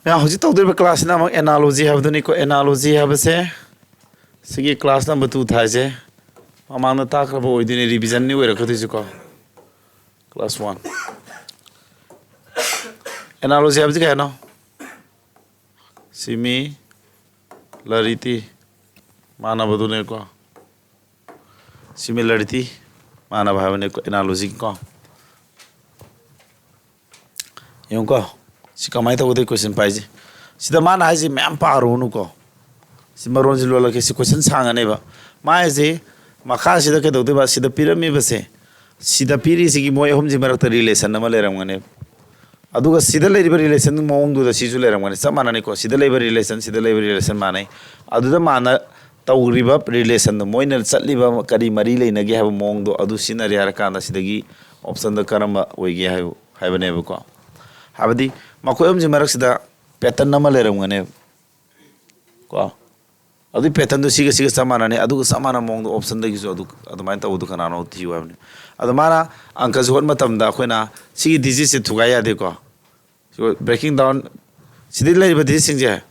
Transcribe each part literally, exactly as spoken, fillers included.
ꯃꯌꯥꯝ, ꯍꯧꯖꯤꯛ ꯇꯧꯗꯣꯔꯤꯕ ꯀ꯭ꯂꯥꯁꯁꯤꯅ ꯑꯃꯨꯛ ꯑꯦꯅꯥꯂꯣꯖꯤ ꯍꯥꯏꯕꯗꯨꯅꯤꯀꯣ꯫ ꯑꯦꯅꯥꯂꯣꯖꯤ ꯍꯥꯏꯕꯁꯦ ꯁꯤꯒꯤ ꯀ꯭ꯂꯥꯁ ꯅꯝꯕꯔ ꯇꯨ ꯊꯥꯏꯁꯦ ꯃꯃꯥꯡꯗ ꯇꯥꯛꯈ꯭ꯔꯕ ꯑꯣꯏꯗꯣꯏꯅꯤ, ꯔꯤꯚꯤꯖꯟꯅꯤ ꯑꯣꯏꯔꯛꯀꯗꯣꯏꯁꯤꯀꯣ꯫ Class one. ꯑꯦꯅꯥꯂꯣꯖꯤ ꯍꯥꯏꯕꯁꯤ ꯀꯩ ꯍꯥꯏꯅꯣ? ꯁꯤꯃꯤꯂꯔꯤꯇꯤ, ꯃꯥꯟꯅꯕꯗꯨꯅꯦꯀꯣ꯫ ꯁꯤꯃꯤꯂꯔꯤꯇꯤ, ꯃꯥꯟꯅꯕ ꯍꯥꯏꯕꯅꯦꯀꯣ ꯑꯦꯅꯥꯂꯣꯖꯤꯒꯤꯀꯣ꯫ ꯌꯦꯡꯉꯨꯀꯣ, ꯁꯤ ꯀꯃꯥꯏꯅ ꯇꯧꯒꯗꯣꯏ ꯀꯣꯏꯁꯟ ꯄꯥꯏꯁꯦ? ꯁꯤꯗ ꯃꯥꯅ ꯍꯥꯏꯁꯦ ꯃꯌꯥꯝ ꯄꯥꯔꯨꯅꯨꯀꯣ꯫ ꯁꯤ ꯃꯔꯣꯟꯁꯤ ꯂꯣꯜꯂꯛꯀꯦ꯫ ꯁꯤ ꯀꯣꯏꯁꯟ ꯁꯥꯡꯉꯅꯦꯕ꯫ ꯃꯥ ꯍꯥꯏꯁꯦ ꯃꯈꯥꯁꯤꯗ ꯀꯩꯗꯧꯗꯣꯏꯕ? ꯁꯤꯗ ꯄꯤꯔꯝꯃꯤꯕꯁꯦ, ꯁꯤꯗ ꯄꯤꯔꯤꯁꯤꯒꯤ ꯃꯣꯏ ꯑꯍꯨꯝꯁꯤ ꯃꯔꯛꯇ ꯔꯤꯂꯦꯁꯟ ꯑꯃ ꯂꯩꯔꯝꯒꯅꯦꯕ꯫ ꯑꯗꯨꯒ ꯁꯤꯗ ꯂꯩꯔꯤꯕ ꯔꯤꯂꯦꯁꯟ ꯃꯑꯣꯡꯗꯨꯗ ꯁꯤꯁꯨ ꯂꯩꯔꯝꯒꯅꯤ꯫ ꯆꯞ ꯃꯥꯟꯅꯅꯤꯀꯣ꯫ ꯁꯤꯗ ꯂꯩꯕ ꯔꯤꯂꯦꯁꯟ, ꯁꯤꯗ ꯂꯩꯕ ꯔꯤꯂꯦꯁꯟ ꯃꯥꯟꯅꯩ꯫ ꯑꯗꯨꯗ ꯃꯥꯅ ꯇꯧꯔꯤꯕ ꯔꯤꯂꯦꯁꯟꯗꯣ, ꯃꯣꯏꯅ ꯆꯠꯂꯤꯕ ꯀꯔꯤ ꯃꯔꯤ ꯂꯩꯅꯒꯦ ꯍꯥꯏꯕ ꯃꯑꯣꯡꯗꯣ, ꯑꯗꯨ ꯁꯤꯖꯤꯟꯅꯔꯦ ꯍꯥꯏꯔꯀꯥꯟꯗ ꯁꯤꯗꯒꯤ ꯑꯣꯞꯁꯟꯗꯣ ꯀꯔꯝꯕ ꯑꯣꯏꯒꯦ ꯍꯥꯏꯕ, ꯍꯥꯏꯕꯅꯦꯕꯀꯣ꯫ ꯍꯥꯏꯕꯗꯤ ꯃꯈꯣꯏ ꯑꯍꯨꯝꯁꯤ ꯃꯔꯛꯁꯤꯗ ꯄꯦꯇꯔꯟ ꯑꯃ ꯂꯩꯔꯝꯒꯅꯦꯕ ꯀꯣ꯫ ꯑꯗꯨꯒꯤ ꯄꯦꯇꯔꯟꯗꯣ ꯁꯤꯒ ꯁꯤꯒ ꯆꯞ ꯃꯥꯟꯅꯅꯤ꯫ ꯑꯗꯨꯒ ꯆꯞ ꯃꯥꯟꯅꯕ ꯃꯑꯣꯡꯗ ꯑꯣꯞꯁꯟꯗꯒꯤꯁꯨ ꯑꯗꯨ ꯑꯗꯨꯃꯥꯏꯅ ꯇꯧꯕꯗꯣ ꯀꯅꯥꯅꯣ ꯊꯤꯌꯨ ꯍꯥꯏꯕꯅꯤ꯫ ꯑꯗꯣ ꯃꯥꯅ ꯑꯪꯀꯁꯦ ꯍꯣꯠ ꯃꯇꯝꯗ ꯑꯩꯈꯣꯏꯅ ꯁꯤꯒꯤ ꯗꯤꯖꯤꯠꯁꯦ ꯊꯨꯒꯥꯏ ꯌꯥꯗꯦꯀꯣ꯫ ꯕ꯭ꯔꯦꯀꯤꯡ ꯗꯥꯎꯟ, ꯁꯤꯗ ꯂꯩꯔꯤꯕ ꯗꯤꯖꯤꯠꯁꯤꯡꯁꯦ,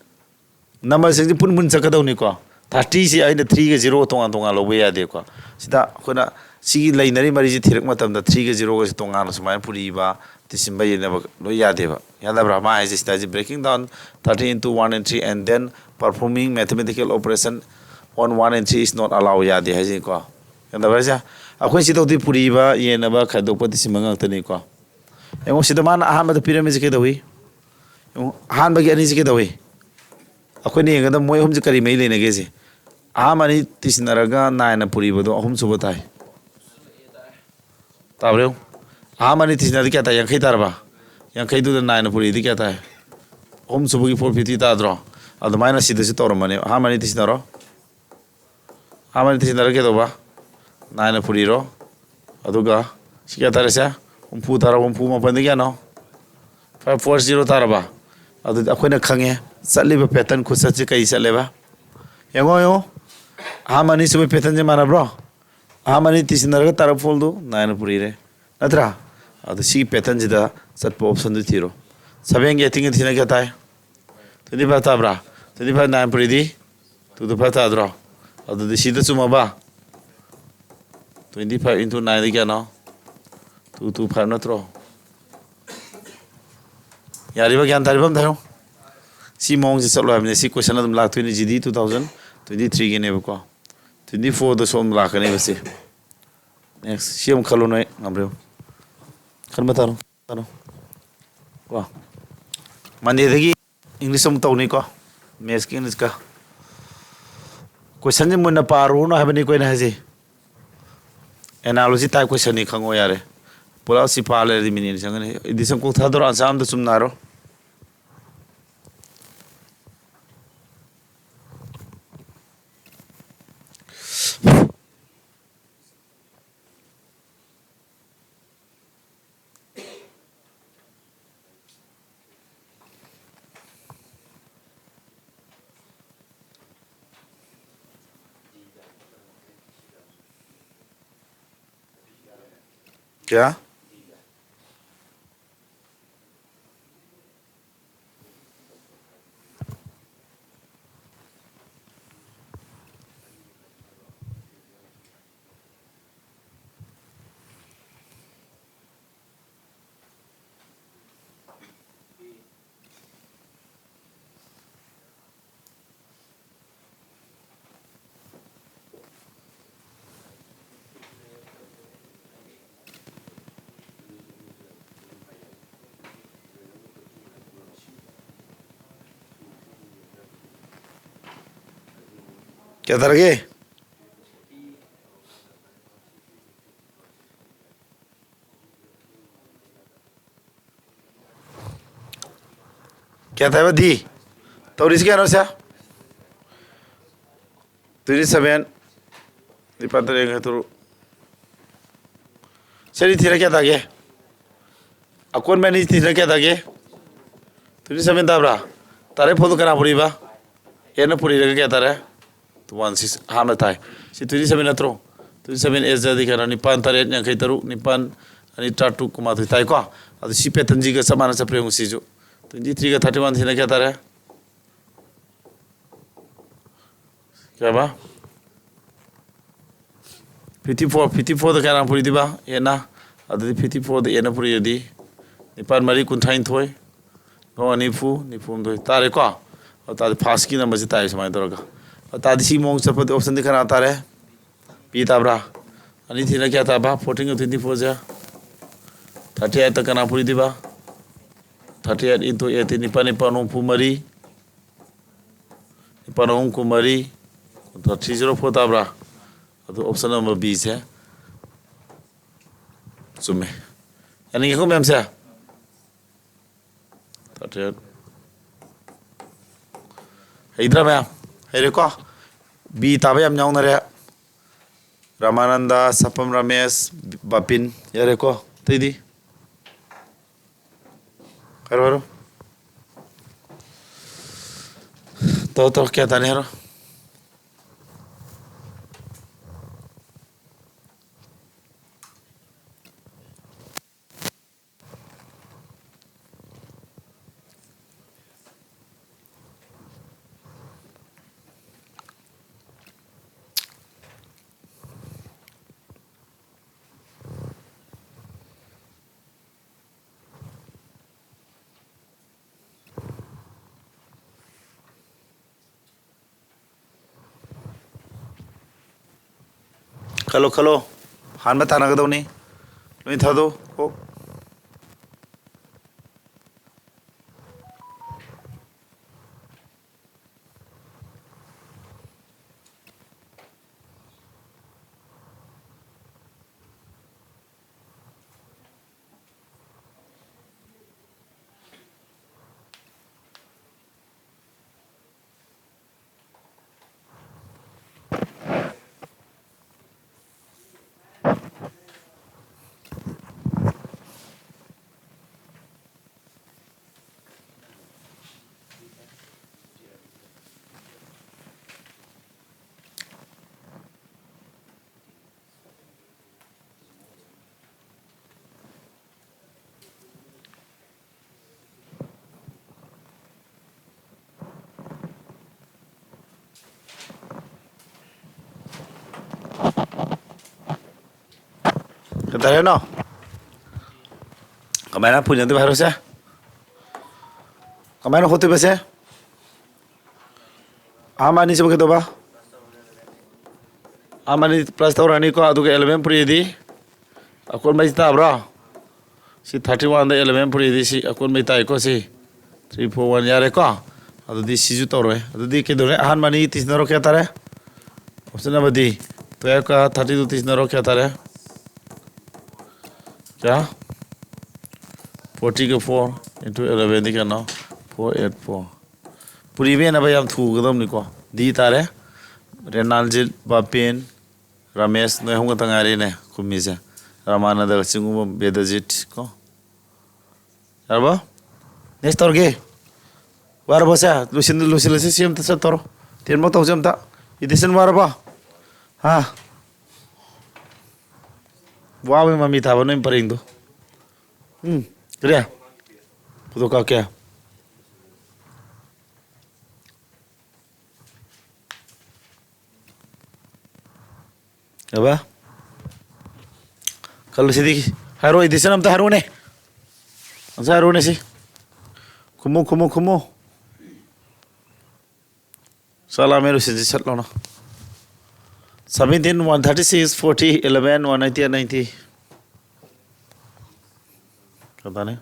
ꯅꯝꯕꯔꯁꯤꯡꯁꯦ ꯄꯨꯟ ꯄꯨꯟ ꯆꯠꯀꯗꯧꯅꯤꯀꯣ꯫ ꯊꯥꯔꯇꯤꯁꯤ ꯑꯩꯅ ꯊ꯭ꯔꯤꯒ ꯖꯤꯔꯣꯒ ꯇꯣꯉꯥꯟ ꯇꯣꯉꯥꯟ ꯂꯧꯕ ꯌꯥꯗꯦꯀꯣ꯫ ꯁꯤꯗ ꯑꯩꯈꯣꯏꯅ ꯁꯤꯒꯤ ꯂꯩꯅꯔꯤ ꯃꯔꯤꯁꯦ ꯊꯤꯔꯛꯄ ꯃꯇꯝꯗ ꯊ꯭ꯔꯤꯒ ꯖꯤꯔꯣꯒꯁꯦ ꯇꯣꯉꯥꯟꯅ ꯁꯨꯃꯥꯏꯅ ꯄꯨꯔꯤꯕ, ꯇꯤꯁꯤꯟꯕ, ꯌꯦꯟꯅꯕ ꯂꯣꯏ ꯌꯥꯗꯦꯕ꯫ ꯌꯥꯗꯕ꯭ꯔꯥ? ꯃꯥ ꯍꯥꯏꯁꯦ ꯁꯤꯗ ꯍꯥꯏꯁꯦ, breaking down thirty into one and three and then performing mathematical operation on one and three is not allowed, ꯌꯥꯗꯦ ꯍꯥꯏꯁꯤꯀꯣ꯫ ꯌꯥꯗꯕ꯭ꯔꯥ ꯍꯥꯏꯁꯦ? ꯑꯩꯈꯣꯏ ꯁꯤ ꯇꯧꯗꯣꯏ ꯄꯨꯔꯤꯕ, ꯌꯦꯟꯅꯕ, ꯈꯥꯏꯗꯣꯛꯄ, ꯇꯤꯁꯤꯟꯕ ꯉꯥꯛꯇꯅꯤꯀꯣ꯫ ꯌꯦꯡꯉꯣ, ꯁꯤꯗ ꯃꯥꯅ ꯑꯍꯥꯟꯕꯗ ꯄꯤꯔꯝꯃꯤꯁꯦ ꯀꯩꯗꯧꯏ? ꯌꯦꯡꯉꯣ, ꯑꯍꯥꯟꯕꯒꯤ ꯑꯅꯤꯁꯤ ꯀꯩꯗꯧꯏ? ꯑꯩꯈꯣꯏꯅ ꯌꯦꯡꯒꯗꯕ ꯃꯣꯏ ꯑꯍꯨꯝꯁꯦ ꯀꯔꯤ ꯃꯔꯤ ꯂꯩꯅꯒꯦꯁꯦ? ꯑꯍꯥꯟꯕ ꯑꯅꯤ ꯇꯤꯁꯤꯟꯅꯔꯒ ꯅꯥꯏꯟꯅ ꯄꯨꯔꯤꯕꯗꯣ ꯑꯍꯨꯝꯁꯨꯕ ꯇꯥꯏ꯫ ꯇꯥꯕ꯭ꯔꯥ ꯌꯦꯡꯉꯨ? ꯑꯍꯥꯟꯕ ꯑꯅꯤ ꯇꯤꯁꯤꯟꯅꯔꯗꯤ ꯀꯌꯥ ꯇꯥꯏ? ꯌꯥꯡꯈꯩ ꯇꯥꯔꯕ? ꯌꯥꯡꯈꯩꯗꯨꯗ ꯅꯥꯏꯟꯅ ꯄꯨꯔꯤꯗꯤ ꯀꯌꯥ ꯇꯥꯏ? ꯑꯍꯨꯝꯁꯨꯕꯒꯤ ꯐꯣꯔ ꯐꯤꯐꯇꯤ ꯇꯥꯗ꯭ꯔꯣ? ꯑꯗꯨꯃꯥꯏꯅ ꯁꯤꯗꯁꯨ ꯇꯧꯔꯝꯕꯅꯦ꯫ ꯑꯍꯥꯟꯕ ꯑꯅꯤ ꯇꯤꯁꯤꯟꯅꯔꯣ꯫ ꯑꯍꯥꯟꯕ ꯑꯅꯤ ꯇꯤꯁꯤꯟꯅꯔꯒ ꯀꯩꯗꯧꯕ? ꯅꯥꯏꯟꯅ ꯄꯨꯔꯤꯔꯣ? ꯑꯗꯨꯒ ꯁꯤ ꯀꯌꯥ ꯇꯥꯔꯦꯁꯦ? ꯍꯨꯝꯐꯨ ꯇꯥꯔꯕ? ꯍꯨꯝꯐꯨ ꯃꯥꯄꯟꯗꯤ ꯀꯌꯥꯅꯣ? ꯐꯥꯏꯚ ꯐꯣꯔ ꯖꯤꯔꯣ ꯇꯥꯔꯕ? ꯑꯗꯨꯗꯤ ꯑꯩꯈꯣꯏꯅ ꯈꯪꯉꯦ ꯆꯠꯂꯤꯕ ꯄꯦꯇꯔꯟ ꯈꯨꯆꯠꯁꯦ ꯀꯩ ꯆꯠꯂꯦꯕ? ꯌꯦꯡꯉꯣ, ꯌꯦꯡꯉꯣ꯫ ꯑꯍꯥꯟꯕ ꯑꯅꯤꯁꯨꯕ ꯄꯦꯇꯔꯟꯁꯦ ꯃꯥꯟꯅꯕ꯭ꯔꯣ? ꯑꯍꯥꯟꯕ ꯑꯅꯤ ꯇꯤꯁꯤꯟꯅꯔꯒ ꯇꯥꯔꯛ ꯐꯣꯜꯗꯨ ꯅꯥꯏꯟꯅ ꯄꯨꯔꯤꯔꯦ, ꯅꯠꯇ꯭ꯔꯥ? ꯑꯗꯨ ꯁꯤꯒꯤ ꯄꯦꯇꯔꯟꯁꯤꯗ ꯆꯠꯄ ꯑꯣꯞꯁꯟꯗꯨ ꯊꯤꯔꯣ꯫ ꯁꯚꯦꯟꯒꯤ ꯑꯩꯠꯇꯤꯟꯒ ꯊꯤꯅ ꯀꯌꯥ ꯇꯥꯏ? Twenty five ꯇꯥꯕ꯭ꯔꯥ? Twenty five nine ꯄꯨꯔꯤꯗꯤ two two five ꯇꯥꯗ꯭ꯔꯣ? ꯑꯗꯨꯗꯤ ꯁꯤꯗ ꯆꯨꯝꯃꯕ? Twenty five into nine ꯗꯤ ꯀꯌꯥꯅꯣ? Two two five ꯅꯠꯇ꯭ꯔꯣ? ꯌꯥꯔꯤꯕ, ꯒ꯭ꯌꯥꯟ ꯇꯥꯔꯤꯕ ꯑꯝꯇ ꯍꯥꯏꯔꯣ꯫ ꯁꯤ ꯃꯑꯣꯡꯁꯦ ꯆꯠꯂꯣ ꯍꯥꯏꯕꯅꯦ꯫ ꯁꯤ question ꯑꯗꯨꯝ ꯂꯥꯛꯇꯣꯏꯅꯤ꯫ G D two thousand twenty three ꯒꯤꯅꯦꯕꯀꯣ꯫ Twenty four ꯗꯁꯨ ꯑꯃꯨꯛ ꯂꯥꯛꯀꯅꯦꯕ ꯁꯤ꯫ Next, ꯁꯤ ꯑꯃꯨꯛ ꯈꯜꯂꯣ ꯅꯣꯏ ꯉꯝꯕ꯭ꯔꯥ ꯌꯦꯡꯉꯨ꯫ ꯈꯟꯕ ꯇꯥꯔꯣ, ꯇꯥꯔꯣ꯫ ꯀꯣ, Monday ꯗꯒꯤ English ꯑꯃꯨꯛ ꯇꯧꯅꯤꯀꯣ, maths ꯀꯤ English ꯀ꯫ Question ꯁꯦ ꯃꯨꯟꯅ ꯄꯥꯔꯨꯔꯅꯨ ꯍꯥꯏꯕꯅꯤꯀꯣ ꯑꯩꯅ ꯍꯥꯏꯁꯦ꯫ Analogy type question ꯅꯤ, ꯈꯪꯉꯣ ꯌꯥꯔꯦ꯫ ꯄꯨꯂꯞ ꯁꯤ ꯄꯥ ꯂꯩꯔꯗꯤ minute ꯑꯅꯤ ꯆꯪꯒꯅꯤ꯫ Addition ꯀꯣꯛ ꯊꯥꯗꯣꯔꯛꯑꯣ, answer ꯑꯝꯇ ꯆꯨꯝꯅ ꯍꯥꯏꯔꯣ꯫ ꯀꯌꯥ? ꯀꯌꯥ ꯇꯥꯔꯒꯦ? ꯀꯌꯥ ꯇꯥꯏꯕ? D꯫ ꯇꯧꯔꯤꯁꯤ ꯀꯌꯥꯅꯣ ꯁꯦ? Twenty seven꯫ ꯅꯤꯄꯥꯜ ꯇꯔꯦꯠ ꯌꯥꯡꯈꯩ ꯇꯔꯨꯛ꯫ ꯁꯤꯗꯤ ꯊꯤꯔ ꯀꯌꯥ ꯇꯥꯒꯦ? ꯑꯀꯣꯟꯕ ꯑꯅꯤ ꯊꯤꯔ ꯀꯌꯥ ꯇꯥꯒꯦ? Twenty seven ꯇꯥꯕ꯭ꯔꯥ? ꯇꯥꯔꯦ꯫ ꯐꯣꯟꯗꯣ ꯀꯅꯥ ꯄꯨꯔꯤꯕ? ꯑꯦꯅ ꯄꯨꯔꯤꯔꯒ ꯀꯌꯥ ꯇꯥꯔꯦ? Two one six ꯑꯍꯥꯟꯕ ꯇꯥꯏ꯫ ꯁꯤ twenty seven ꯅꯠꯇ꯭ꯔꯣ? Twenty seven ꯑꯦꯁ ꯗꯤ ꯀꯩꯅꯣ, ꯅꯤꯄꯥꯟ ꯇꯔꯦꯠ ꯌꯥꯡꯈꯩ ꯇꯔꯨꯛ, ꯅꯤꯄꯥꯟ ꯑꯅꯤ ꯇꯔꯥ ꯇꯔꯨꯛ ꯀꯨꯟꯃꯥꯊꯣꯏ ꯇꯥꯏꯀꯣ? ꯑꯗꯨ ꯁꯤ pattern ꯁꯤꯒ ꯆꯞ ꯃꯥꯟꯅ ꯆꯠꯄ꯭ꯔꯥ ꯌꯦꯡꯉꯨ ꯁꯤꯁꯨ꯫ Twenty three ꯒ thirty one ꯁꯤꯅ ꯀꯌꯥ ꯇꯥꯔꯦ? ꯀꯌꯥꯕ? Fifty four, fifty fourꯗ ꯀꯌꯥꯅ ꯄꯨꯔꯤꯗꯣꯏꯕ? Aꯅ꯫ ꯑꯗꯨꯗꯤ fifty fourꯗ Aꯅ ꯄꯨꯔꯤꯔꯗꯤ ꯅꯤꯄꯥꯜ ꯃꯔꯤ ꯀꯨꯟꯊ꯭ꯔꯥꯅꯤꯊꯣꯏ, ꯃꯉꯥ ꯅꯤꯐꯨ, ꯅꯤꯐꯨ ꯍꯨꯝꯗꯣꯏ ꯇꯥꯔꯦꯀꯣ꯫ ꯑꯗꯨ ꯇꯥꯔꯗꯤ firstꯀꯤ numberꯁꯤ ꯇꯥꯏ ꯁꯨꯃꯥꯏꯅ ꯇꯧꯔꯒ꯫ ꯑꯗꯨ ꯇꯥꯔꯗꯤ ꯁꯤ ꯃꯑꯣꯡ ꯆꯠꯄꯗꯤ optionꯗꯤ ꯀꯅꯥ ꯇꯥꯔꯦ? B ꯇꯥꯕ꯭ꯔꯥ? ꯑꯅꯤ ꯊꯤꯅ ꯀꯌꯥ ꯇꯥꯕ? Fourteenꯒ twenty fourꯁꯦ thirty eightꯇ ꯀꯅꯥ ꯄꯨꯔꯤꯗꯣꯏꯕ? Thirty eight into eighteen, ꯅꯤꯄꯥꯜ ꯅꯤꯄꯥꯜ ꯍꯨꯝꯐꯨ ꯃꯔꯤ, ꯅꯤꯄꯥꯜ ꯑꯍꯨꯝ ꯀꯨꯟꯃꯔꯤ, ꯀꯨꯟꯊ꯭ꯔꯥ, three zero four ꯇꯥꯕ꯭ꯔꯥ? ꯑꯗꯨ option number Bꯁꯦ ꯆꯨꯝꯃꯦ꯫ ꯌꯥꯅꯤꯡꯉꯦꯀꯣ ꯃꯌꯥꯝꯁꯦ? Thirty eight꯫ ꯍꯩꯗ꯭ꯔꯥ ꯃꯌꯥꯝ? ꯍꯩꯔꯦꯀꯣ? B ꯇꯥꯕ ꯌꯥꯝ ꯌꯥꯎꯅꯔꯦ꯫ ꯔꯥꯃꯥꯅꯟꯗ, ꯁꯄꯝ ꯔꯥꯃꯦꯁ, ꯕꯥꯄꯤꯟ, ꯌꯥꯔꯦꯀꯣ? ꯑꯇꯩꯗꯤ? ꯍꯥꯏꯔꯣ, ꯍꯥꯏꯔꯣ꯫ ꯇꯧ, ꯇꯧ, ꯀꯌꯥ ꯇꯥꯅꯤ ꯍꯥꯏꯔꯣ? ꯈꯜꯂꯣ, ꯈꯜꯂꯣ꯫ ꯍꯥꯟꯕ ꯇꯥꯟꯅꯒꯗꯧꯅꯤ꯫ ꯂꯣꯏ ꯊꯥꯗꯣꯛꯑꯣ꯫ ꯀꯣꯛ꯫ ꯇꯔꯦꯠꯅꯣ? ꯀꯃꯥꯏꯅ ꯐꯨꯏꯅꯗꯣꯏꯕ ꯍꯥꯏꯔꯣꯁꯦ? ꯀꯃꯥꯏꯅ ꯍꯣꯠꯇꯣꯏꯕꯁꯦ? ꯑꯍꯥꯟꯕ ꯑꯅꯤꯁꯤꯕꯨ ꯀꯩꯗꯧꯕ? ꯑꯍꯥꯟꯕ ꯑꯅꯤ ꯄ꯭ꯂꯁ ꯇꯧꯔꯅꯤꯀꯣ, ꯑꯗꯨꯒ eleven ꯄꯨꯔꯤꯗꯤ ꯑꯀꯣꯟꯕꯩ ꯇꯥꯕ꯭ꯔꯣ? ꯁꯤ thirty oneꯗ eleven ꯄꯨꯔꯤꯗꯤ ꯁꯤ ꯑꯀꯣꯟꯕꯩ ꯇꯥꯏꯀꯣ, ꯁꯤ three four one ꯌꯥꯔꯦꯀꯣ꯫ ꯑꯗꯨꯗꯤ ꯁꯤꯁꯨ ꯇꯧꯔꯣꯏ꯫ ꯑꯗꯨꯗꯤ ꯀꯩꯗꯧꯔꯦ? ꯑꯍꯥꯟꯕ ꯑꯅꯤ ꯇꯤꯁꯤꯟꯅꯔꯣ, ꯀꯌꯥ ꯇꯥꯔꯦ? Option number D, twelveꯀ thirty two ꯇꯤꯁꯤꯟꯅꯔꯣ, ꯀꯌꯥ ꯇꯥꯔꯦ? ꯀꯌꯥ? Fortyꯒ four into elevenꯗꯤ ꯀꯌꯥꯅꯣ? Four eight four꯫ ꯄꯨꯔꯤ ꯃꯦꯟꯅꯕ ꯌꯥꯝ ꯊꯨꯒꯗꯕꯅꯤꯀꯣ꯫ D ꯇꯥꯔꯦ꯫ ꯔꯦꯅꯥꯜꯖꯤꯠ, ꯕꯥꯄꯦꯟ, ꯔꯥꯃꯦꯁ, ꯅꯣꯏ ꯑꯍꯨꯝ ꯈꯛꯇ ꯉꯥꯏꯔꯦꯅꯦ ꯈꯨꯝꯃꯤꯁꯦ꯫ ꯔꯥꯃꯥꯅꯟꯗꯒ ꯆꯤꯡꯉꯨꯕꯝ, ꯕꯦꯗꯖꯤꯠ ꯀꯣ꯫ ꯌꯥꯔꯕꯣ? Next ꯇꯧꯔꯒꯦ꯫ ꯋꯥꯔꯕꯣ ꯁꯦ? ꯂꯣꯏꯁꯤꯟ-, ꯂꯣꯏꯁꯤꯜꯂꯁꯤ, ꯁꯤ ꯑꯝꯇ ꯆꯠꯇꯧꯔꯣ꯫ Tenꯐꯧ ꯇꯧꯁꯤ ꯑꯝꯇ꯫ Addition ꯋꯥꯔꯕꯣ? ꯍꯥ? ꯋꯥꯕꯒꯤ ꯃꯃꯤ ꯊꯥꯕ ꯅꯣꯏ ꯄꯔꯦꯡꯗꯣ꯫ ꯎꯝ, ꯀꯔꯤ? Photo ꯀꯥꯞꯀꯦ꯫ ꯑꯕ? ꯈꯜꯂꯨꯁꯤꯗꯤ, ꯍꯥꯏꯔꯣ, addition ꯑꯝꯇ ꯍꯥꯏꯔꯣꯅꯦ꯫ ꯑꯝꯇ ꯍꯥꯏꯔꯣꯅꯦ ꯁꯤ꯫ ꯈꯨꯝꯃꯨ, ꯈꯨꯝꯃꯨ, ꯈꯨꯝꯃꯨ꯫ ꯆꯥꯛ ꯂꯥꯝꯃꯦ, ꯂꯣꯏꯁꯤꯟꯁꯤ ꯁꯠ ꯂꯥꯎꯅ꯫ Seventeen, one thirty six, forty, eleven, one ninety, ninety꯫ ꯀꯗꯥꯅꯤ?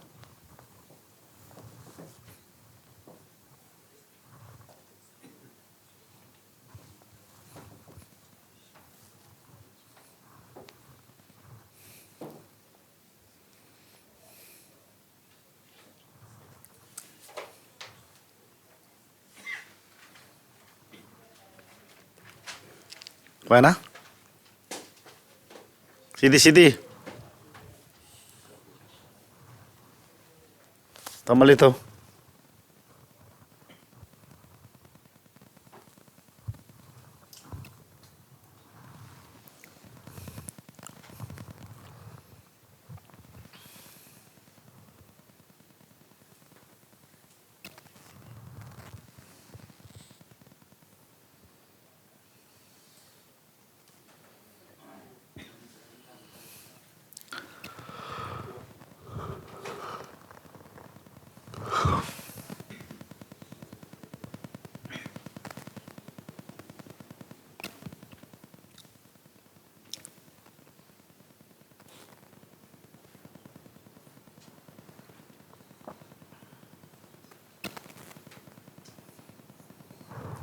ꯀꯃꯥꯏꯅ? ꯁꯤꯗꯤ, ꯁꯤꯗꯤ꯫ ꯇꯝꯃꯜꯂꯤ ꯇꯧ꯫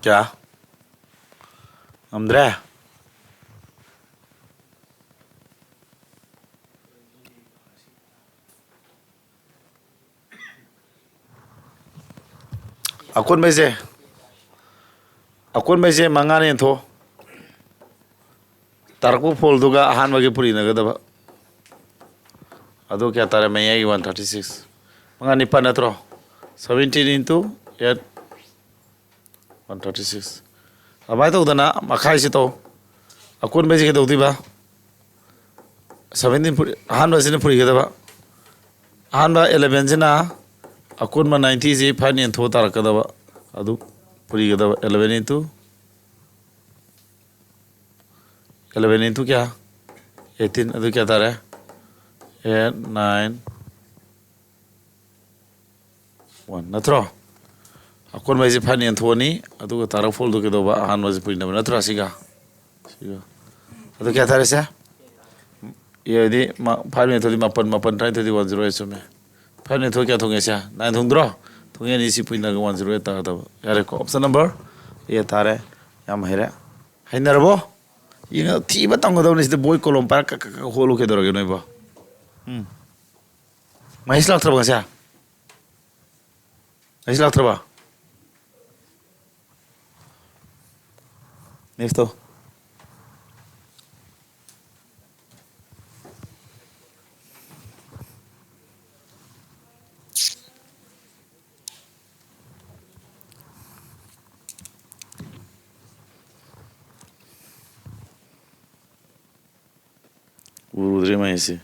ꯀꯌꯥ? ꯉꯝꯗ꯭ꯔꯦ? ꯑꯀꯣꯟꯕꯩꯁꯦ, ꯑꯀꯣꯟꯕꯩꯁꯦ ꯃꯉꯥꯅ ꯌꯦꯟꯊꯣꯛꯑꯣ꯫ ꯇꯥꯔꯛꯄ ꯐꯣꯜꯗꯨꯒ ꯑꯍꯥꯟꯕꯒꯤ ꯄꯨꯔꯤꯅꯒꯗꯕ꯫ ꯑꯗꯨ ꯀꯌꯥ ꯇꯥꯔꯦ? ꯃꯌꯥꯏꯒꯤ ꯋꯥꯟ ꯊꯥꯔꯇꯤ ꯁꯤꯛꯁ꯫ ꯃꯉꯥ ꯅꯤꯄꯥꯟ ꯅꯠꯇ꯭ꯔꯣ? Seventeen into eight, one thirty six꯫ ꯑꯗꯨꯃꯥꯏꯅ ꯇꯧꯗꯅ ꯃꯈꯥꯏꯁꯤ ꯇꯧ꯫ ꯑꯀꯣꯟꯕꯩꯁꯤ ꯀꯩꯗꯧꯗꯣꯏꯕ? Seventeen ꯐꯨꯔꯤ-, ꯑꯍꯥꯟꯕꯁꯤꯅ ꯐꯨꯔꯤꯒꯗꯕ꯫ ꯑꯍꯥꯟꯕ elevenꯁꯤꯅ ꯑꯀꯣꯟꯕ ninetyꯁꯤ fiveꯅ ꯌꯦꯟꯊꯣꯛꯑ ꯇꯥꯔꯛꯀꯗꯕ꯫ ꯑꯗꯨ ꯐꯨꯔꯤꯒꯗꯕ eleven into, eleven into ꯀꯌꯥ? Eighteen꯫ ꯑꯗꯨ ꯀꯌꯥ ꯇꯥꯔꯦ? Eight, nine, one ꯅꯠꯇ꯭ꯔꯣ? ꯑꯀꯣꯟꯕ ꯍꯥꯏꯁꯦ fiveꯅ ꯌꯦꯟꯊꯣꯛꯑꯅꯤ, ꯑꯗꯨꯒ ꯇꯥꯔꯛ ꯐꯣꯜꯗꯣ ꯀꯩꯗꯧꯕ? ꯑꯍꯥꯟꯕꯁꯦ ꯄꯨꯏꯅꯕ ꯅꯠꯇ꯭ꯔꯥ? ꯁꯤꯒ ꯁꯤꯒ꯫ ꯑꯗꯨ ꯀꯌꯥ ꯇꯥꯔꯦ ꯁꯦ? ꯑꯦ ꯍꯥꯏꯗꯤ ꯃ-, fiveꯅ ꯌꯦꯟꯊꯣꯛꯑꯗꯤ ꯃꯥꯄꯟ, ꯃꯥꯄꯟ ꯇꯔꯥꯅꯤꯊꯣꯏꯗꯤ one zero eight ꯆꯨꯝꯃꯦ꯫ Fiveꯅ ꯌꯦꯟꯊꯣꯛꯑ ꯀꯌꯥ ꯊꯣꯡꯉꯦ ꯁꯦ? Nine ꯊꯣꯡꯗ꯭ꯔꯣ? ꯊꯣꯡꯉꯦ ꯑꯅꯤ ꯁꯤ ꯄꯨꯏꯅꯒ one zero eight ꯇꯥꯒꯗꯕ꯫ ꯌꯥꯔꯦꯀꯣ? Option number A ꯇꯥꯔꯦ꯫ ꯌꯥꯝ ꯍꯩꯔꯦ꯫ ꯍꯩꯅꯔꯕꯣ? ꯌꯦꯡꯉ ꯊꯤꯕ ꯇꯝꯒꯗꯕꯅꯤ ꯁꯤꯗ꯫ ꯕꯣꯏ ꯀꯣꯂꯣꯝ ꯄꯥꯏꯔ ꯀꯛ ꯀꯛ ꯀꯛ ꯍꯣꯠꯂꯨ ꯀꯩꯗꯧꯔꯒꯦ ꯅꯣꯏꯕꯣ? ꯎꯝ꯫ ꯃꯍꯦꯁ ꯂꯥꯛꯇ꯭ꯔꯕ ꯉꯁꯤ? ꯃꯍꯦꯁ ꯂꯥꯛꯇ꯭ꯔꯕ? Next ꯇꯧ꯫ ꯎꯔꯨꯗ꯭ꯔꯦ ꯃꯥꯏꯁꯦ꯫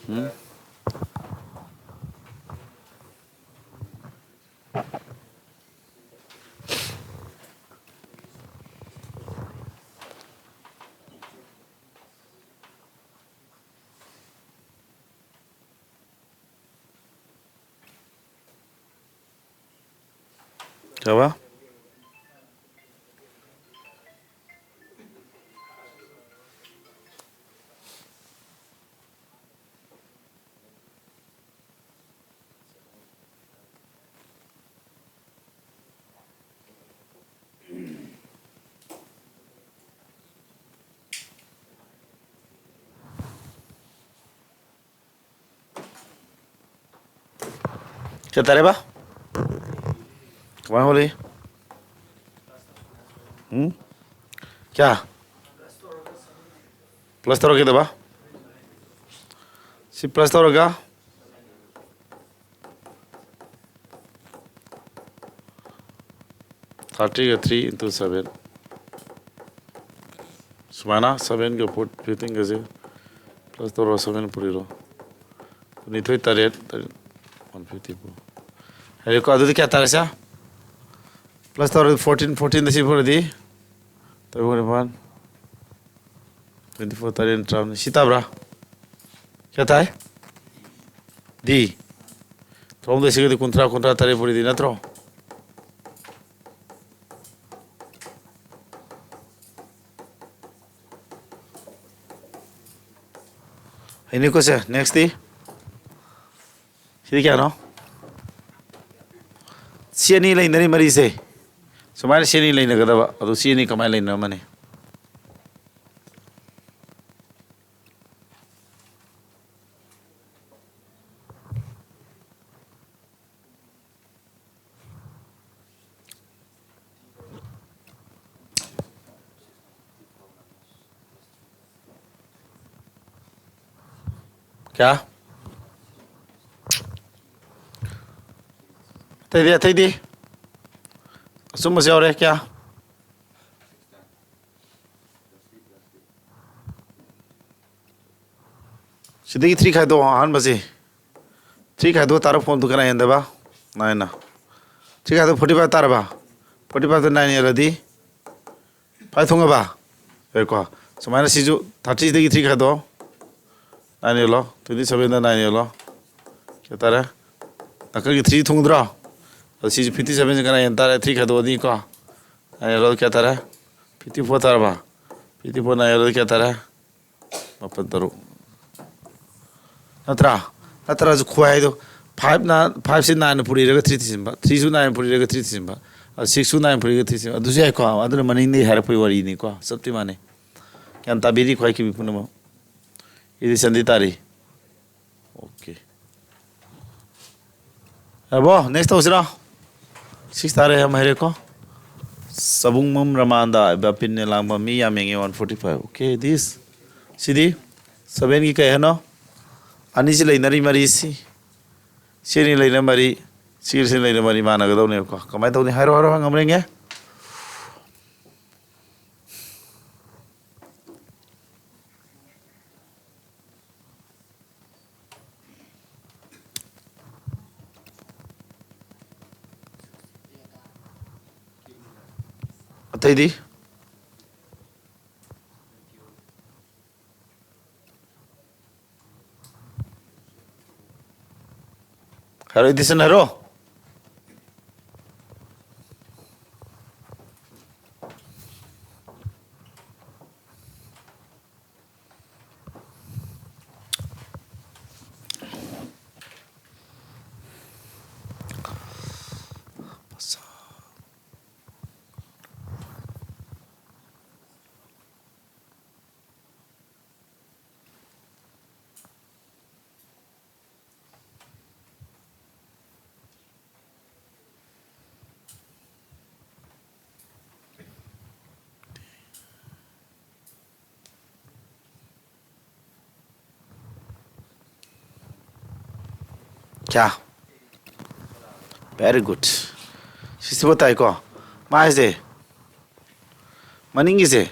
ꯎꯝ? ꯌꯥꯕ? ꯀꯌꯥ ꯇꯥꯔꯦꯕ? ꯀꯃꯥꯏꯅ ꯍꯣꯠꯂꯤ? ꯎꯝ? ꯀꯌꯥ? ꯄ꯭ꯂꯁ ꯇꯧꯔꯒꯦꯗꯕ? ꯁꯤ ꯄ꯭ꯂꯁ ꯇꯧꯔꯒ ꯊꯥꯔꯇꯤꯒ ꯊ꯭ꯔꯤ ꯏꯟꯇꯨ ꯁꯚꯦꯟ꯫ ꯁꯨꯃꯥꯏꯅ ꯁꯚꯦꯟꯒ ꯐꯣꯔ ꯐꯤꯐꯇꯤꯟꯒꯁꯦ ꯄ꯭ꯂꯁ ꯇꯧꯔꯣ, ꯁꯚꯦꯟ ꯄꯨꯔꯤꯔꯣ? ꯀꯨꯟꯅꯤꯊꯣꯏ ꯇꯔꯦꯠ, ꯇꯔꯦꯠ, ꯋꯥꯟ ꯐꯤꯐꯇꯤ ꯐꯣꯔ꯫ ꯍꯥꯏꯔꯦꯀꯣ, ꯑꯗꯨꯗꯤ ꯀꯌꯥ ꯇꯥꯔꯦ ꯁꯦ? ꯄ꯭ꯂꯁ ꯇꯧꯔꯗꯤ ꯐꯣꯔꯇꯤꯟ, ꯐꯣꯔꯇꯤꯟꯗ ꯁꯤ ꯄꯨꯔꯗꯤ ꯇꯔꯨꯛ ꯅꯤꯄꯥꯜ, ꯇ꯭ꯋꯦꯟꯇꯤ ꯐꯣꯔ, ꯇꯔꯦꯠ, ꯇꯔꯥꯃꯉꯥ꯫ ꯁꯤ ꯇꯥꯕ꯭ꯔꯥ? ꯀꯌꯥ ꯇꯥꯏ? ꯗꯤ꯫ ꯇꯔꯥꯍꯨꯝꯗꯣꯏ ꯁꯤꯒꯗꯤ ꯀꯨꯟꯊ꯭ꯔꯥ, ꯀꯨꯟꯊ꯭ꯔꯥ ꯇꯔꯦꯠ ꯄꯨꯔꯤꯗꯤ ꯅꯠꯇ꯭ꯔꯣ? ꯍꯩꯅꯤꯀꯣ ꯁꯦ, ꯅꯦꯛꯁꯇꯤ꯫ ꯁꯤꯗꯤ ꯀꯌꯥꯅꯣ? ꯁꯤ ꯑꯅꯤ ꯂꯩꯅꯔꯤ ꯃꯔꯤꯁꯦ꯫ ꯁꯨꯃꯥꯏꯅ ꯁꯤ ꯑꯅꯤ ꯂꯩꯅꯒꯗꯕ꯫ ꯑꯗꯨ ꯁꯤ ꯑꯅꯤ ꯀꯃꯥꯏꯅ ꯂꯩꯅꯔꯝꯃꯅꯤ? ꯀꯌꯥ? ꯑꯇꯩꯗꯤ, ꯑꯇꯩꯗꯤ? ꯑꯆꯨꯝꯕꯁꯨ ꯌꯥꯎꯔꯦ, ꯀꯌꯥ? ꯁꯤꯗꯒꯤ ꯊ꯭ꯔꯤ ꯈꯥꯏꯗꯣꯛꯑꯣ, ꯑꯍꯥꯟꯕꯁꯤ꯫ ꯊ꯭ꯔꯤ ꯈꯥꯏꯗꯣꯛ ꯇꯥꯔ ꯐꯣꯟꯗꯨ ꯀꯅꯥ ꯍꯦꯟꯗꯕ? ꯅꯥꯏꯟꯅ꯫ ꯊ꯭ꯔꯤ ꯈꯥꯏꯗꯣꯛ ꯐꯣꯔꯇꯤ ꯐꯥꯏꯚ ꯇꯥꯔꯕ? ꯐꯣꯔꯇꯤ ꯐꯥꯏꯚꯇ ꯅꯥꯏꯟ ꯌꯦꯜꯂꯗꯤ ꯐꯥꯏꯚ ꯊꯣꯡꯉꯕ? ꯌꯥꯏꯀꯣ? ꯁꯨꯃꯥꯏꯅ ꯁꯤꯁꯨ ꯊꯥꯔꯇꯤꯗꯒꯤ ꯊ꯭ꯔꯤ ꯈꯥꯏꯗꯣꯛꯑꯣ꯫ ꯅꯥꯏꯟ ꯌꯦꯜꯂꯣ꯫ ꯇ꯭ꯋꯦꯟꯇꯤ ꯁꯚꯦꯟꯗ ꯅꯥꯏꯟ ꯌꯦꯜꯂꯣ꯫ ꯀꯌꯥ ꯇꯥꯔꯦ? ꯅꯥꯀꯟꯒꯤ ꯊ꯭ꯔꯤ ꯊꯨꯡꯗ꯭ꯔꯣ? ꯑꯗꯣ ꯁꯤꯁꯨ fifty sevenꯁꯦ ꯀꯅꯥ ꯌꯦꯟ ꯇꯥꯔꯦ? Three ꯈꯥꯏꯗꯣꯛꯑꯗꯤꯀꯣ, nine ꯌꯥꯎꯔꯗꯤ ꯀꯌꯥ ꯇꯥꯔꯦ? Fifty four ꯇꯥꯔꯕ? Fifty four nine ꯌꯥꯎꯔꯗꯤ ꯀꯌꯥ ꯇꯥꯔꯦ? ꯃꯥꯄꯟ ꯇꯔꯨꯛ꯫ ꯅꯠꯇ꯭ꯔꯥ? ꯅꯠꯇ꯭ꯔꯁꯨ ꯈ꯭ꯋꯥꯏꯗꯣ, fiveꯅ, fiveꯁꯦ nineꯅ ꯄꯨꯔꯤꯔꯒ three ꯊꯤꯖꯤꯟꯕ, threeꯁꯨ nineꯅ ꯄꯨꯔꯤꯔꯒ three ꯊꯤꯖꯤꯟꯕ, ꯑ, sixꯁꯨ nineꯅ ꯄꯨꯔꯤꯔꯒ three ꯊꯤꯖꯤꯟꯕ, ꯑꯗꯨꯁꯨ ꯌꯥꯏꯀꯣ꯫ ꯑꯗꯨꯅ ꯃꯅꯤꯡꯗꯒꯤ ꯍꯥꯏꯔꯛꯄꯒꯤ ꯋꯥꯔꯤꯅꯤꯀꯣ, ꯆꯞꯇꯤ ꯃꯥꯟꯅꯩ꯫ ꯒ꯭ꯌꯥꯟ ꯇꯥꯕꯤꯔꯤ ꯈ꯭ꯋꯥꯏ ꯀꯤꯕꯤ ꯄꯨꯝꯅꯃꯛ? Additionꯗꯤ ꯇꯥꯔꯤ꯫ Okay꯫ ꯌꯥꯔꯕꯣ? Next ꯇꯧꯁꯤꯔꯣ? Six ꯇꯥꯔꯦ, ꯌꯥꯝ ꯍꯩꯔꯦꯀꯣ꯫ ꯆꯕꯨꯡꯕꯝ ꯔꯃꯥꯟꯗ, ꯕꯥꯄꯤꯟꯅ ꯂꯥꯡꯕ, ꯃꯤ ꯌꯥꯝ ꯌꯦꯡꯉꯦ, one forty five꯫ Okay, this꯫ ꯁꯤꯗꯤ sevenꯒꯤ ꯀꯩ ꯍꯥꯏꯅꯣ? ꯑꯅꯤꯁꯤ ꯂꯩꯅꯔꯤ ꯃꯔꯤꯁꯤ꯫ ꯁꯤꯅꯤ ꯂꯩꯅ ꯃꯔꯤ, ꯁꯤꯒꯤꯁꯤ ꯂꯩꯅ ꯃꯔꯤ ꯃꯥꯟꯅꯒꯗꯧꯅꯦꯕꯀꯣ꯫ ꯀꯃꯥꯏꯅ ꯇꯧꯅꯤ? ꯍꯥꯏꯔꯣ, ꯍꯥꯏꯔꯣ, ꯉꯝꯕ꯭ꯔ ꯌꯦꯡꯒꯦ꯫ ꯑꯇꯩꯗꯤ? ꯍꯥꯏꯔꯣ, Addition ꯍꯥꯏꯔꯣ꯫ ꯀꯌꯥ? Very good꯫ Sixty four ꯇꯥꯏꯀꯣ? ꯃꯥꯏꯁꯦ, ꯃꯅꯤꯡꯒꯤꯁꯦ,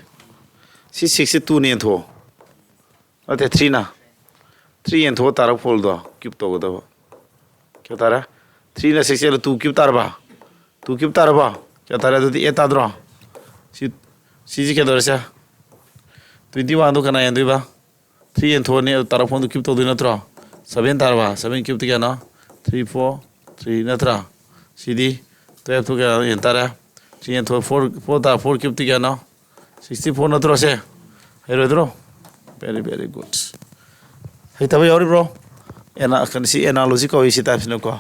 ꯁꯤ sixꯁꯦ twoꯅ ꯌꯦꯟꯊꯣꯛꯑꯣ꯫ ꯅꯠꯇꯦ, threeꯅ꯫ Three ꯌꯦꯟꯊꯣꯛꯑ ꯇꯥꯔꯛ fourꯗꯣ cube ꯇꯧꯒꯗꯕ꯫ ꯀꯌꯥ ꯇꯥꯔꯦ? Threeꯅ six ꯌꯦꯜꯂ two cube ꯇꯥꯔꯕ? Two cube ꯇꯥꯔꯕ? ꯀꯌꯥ ꯇꯥꯔꯦ? ꯑꯗꯨꯗꯤ eight ꯇꯥꯗ꯭ꯔꯣ? ꯁꯤ, ꯁꯤꯁꯤ ꯀꯩꯗꯧꯔꯁꯦ? Twenty oneꯗꯣ ꯀꯅꯥ ꯌꯦꯟꯗꯣꯏꯕ? Three ꯌꯦꯟꯊꯣꯛꯑꯅꯤ, ꯑꯗꯨ ꯇꯥꯔꯛ fourꯗꯣ cube ꯇꯧꯗꯣꯏ ꯅꯠꯇ꯭ꯔꯣ? Seven ꯇꯥꯔꯕ? Seven cubeꯇꯤ ꯀꯌꯥꯅꯣ? Three four three ꯅꯠꯇ꯭ꯔꯥ? ꯁꯤꯗꯤ twelve ꯇꯨ ꯀꯌꯥ ꯌꯦꯟ ꯇꯥꯔꯦ? ꯁꯤ ꯌꯦꯟꯊꯣꯛ four, four ꯇꯥ four cube ꯇꯤ ꯀꯌꯥꯅꯣ? Sixty four ꯅꯠꯇ꯭ꯔꯣ ꯁꯦ? ꯍꯩꯔꯣꯏꯗ꯭ꯔꯣ? Very, very good. ꯍꯩꯇꯕ ꯌꯥꯎꯔꯤꯕ꯭ꯔꯣ? ꯑꯦꯅꯥ-, ꯀꯩꯅꯣ, ꯁꯤ analogy ꯀꯧꯏ, ꯁꯤ type ꯁꯤꯅꯀꯣ꯫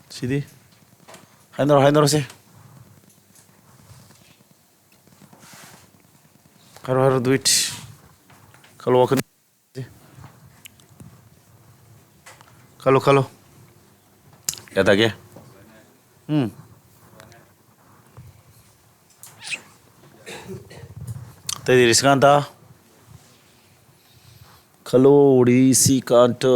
ꯁꯤꯗꯤ ꯍꯥꯏꯅꯔꯣ, ꯍꯥꯏꯅꯔꯣꯁꯦ꯫ ꯍꯥꯏꯔꯣ, ꯍꯥꯏꯔꯣ, do it. ꯈꯜꯂꯣ, ꯋꯥꯈꯜ꯫ ꯈꯜꯂꯣ, ꯈꯜꯂꯣ꯫ ꯀꯌꯥ ꯇꯥꯒꯦ? ꯎꯝ꯫ ꯑꯇꯩꯗꯤ ꯔꯤꯁꯤꯀꯥꯟꯇ? ꯈꯜꯂꯣ, ꯔꯤꯁꯤꯀꯥꯟꯇ꯫